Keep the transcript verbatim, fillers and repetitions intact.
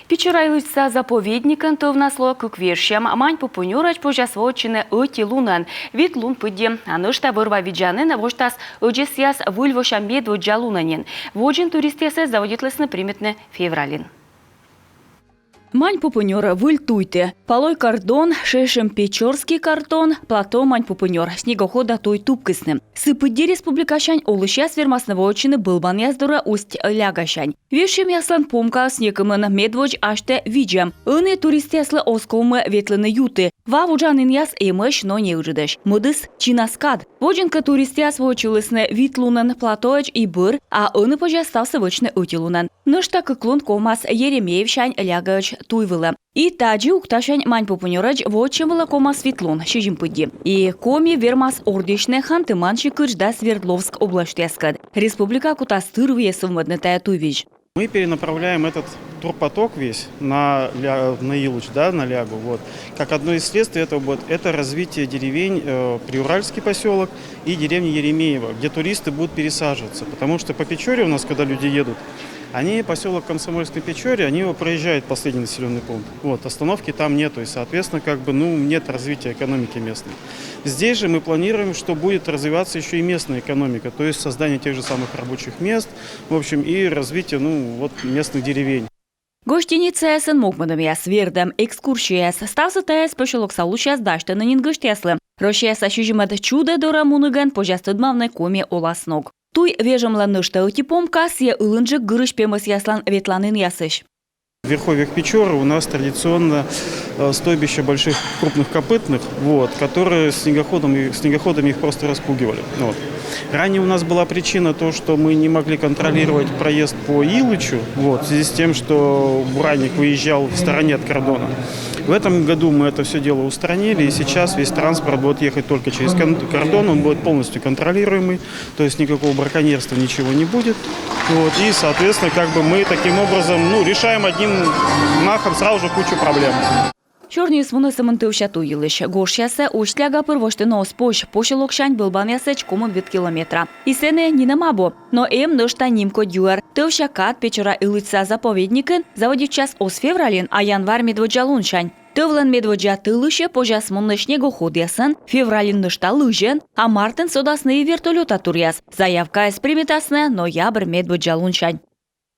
Печора-Илычса заповедникын тӧвнас лоӧ кык вежсьӧм. Маньпупунёрӧдз позяс воӧдчыны ӧти лунӧн, вит лун пыдди. А нӧшта вӧр-ва видзанін восьтас ӧдзӧсъяс выль вося медводдза лунӧ нин. Водзын туристъясӧс заводитлісны примитны февральын. Маньпупунёрӧ, Выль Туйті, Палой Кордон, Шешым Печорский Кордон, Плато Маньпупунёр. Снегоход да туй тупкисны. Сы пыдди республикасянь олысьяс вермасны воӧдчыны бӧлбанъяс дорӧ Усть-Лягасянь. Вежсьӧмъяслӧн помкаыс некымын медводз асьтӧ видзӧм. Ӧні туристъяслы оз ковмы ветлыны юты. Ва вуджанінъяс эмӧсь, но неыджыдӧсь. Мӧдыс чинас кад. Водзын кӧ туристъяс воӧдчылісны вит лунӧн Платоӧдз и бӧр, а ӧні позяс ставсӧ вӧчны ӧти лунӧн. Нӧшта кык лун ковмас Еремеевсянь Лягаӧдз туй вылӧ. И тадзи Ухтасянь Маньпупунёрӧдз воӧдчӧм вылӧ ковмас вит лун, сизим пыдди. И Коми вермас ордйысьны Ханты-Мансигырысь да Свердловск обласьтъяскӧд. Республика кутас тырвыйӧ сӧвмӧдны тайӧ туйвизь. Мы перенаправляем этот турпоток весь на, Ля- на Илыч, да, на Лягу. Вот. Как одно из следствий этого будет это развитие деревень, э, Приуральский поселок и деревни Еремеево, где туристы будут пересаживаться. Потому что по Печоре у нас, когда люди едут, они поселок Комсомольской Печоре, они его проезжают, последний населенный пункт. Вот, остановки там нету, и, соответственно, как бы, ну, нет развития экономики местной. Здесь же мы планируем, что будет развиваться еще и местная экономика, то есть создание тех же самых рабочих мест, в общем, и развитие, ну, вот, местных деревень. Гостиницаясын могмӧдӧмъяс, вердӧм, экскурсияяс — ставсӧ тайӧс посёлокса олысьяс дасьтӧны нин гӧсьтъяслы. Россияса сизимӧд чудӧ дорӧ мунігӧн позяс тӧдмавны Коми оласног. Туй вежӧмлӧн нӧшта ӧти помка — сійӧ ылынджык гырысь пемӧсъяслӧн ветланінъясысь. В верховьях Печоры у нас традиционно, э, стойбище больших крупных копытных, вот, которые снегоходом, и- снегоходами их просто распугивали. Вот. Ранее у нас была причина то, что мы не могли контролировать проезд по Илычу, вот, в связи с тем, что Буранник выезжал в стороне от кордона. В этом году мы это все дело устранили, и сейчас весь транспорт будет ехать только через кон- кордон, он будет полностью контролируемый, то есть никакого браконьерства, ничего не будет. Вот, и, соответственно, как бы мы таким образом, ну, решаем одним махом сразу же кучу проблем. Сёрниыс мунӧ сӧмын тӧвся туй йылысь. Гожсясӧ Усть-Ляга пыр восьтыны оз позь, посёлоксянь бӧлбанъясӧдз комын вит километра. И сэні нинӧм абу. Но эм нӧшта нимкодь юӧр. Тӧвся кад Печора-Илычса заповедникын заводитчас оз февральын, а январь медводдза лунсянь. Тӧвлӧн медводдза тӧлысьӧ позяс мунны снегоходъясӧн, февральын нӧшта лызьӧн, а мартын содасны и вертолёта туръяс. Заявкаяс примитасны ноябрь медводдза лунсянь.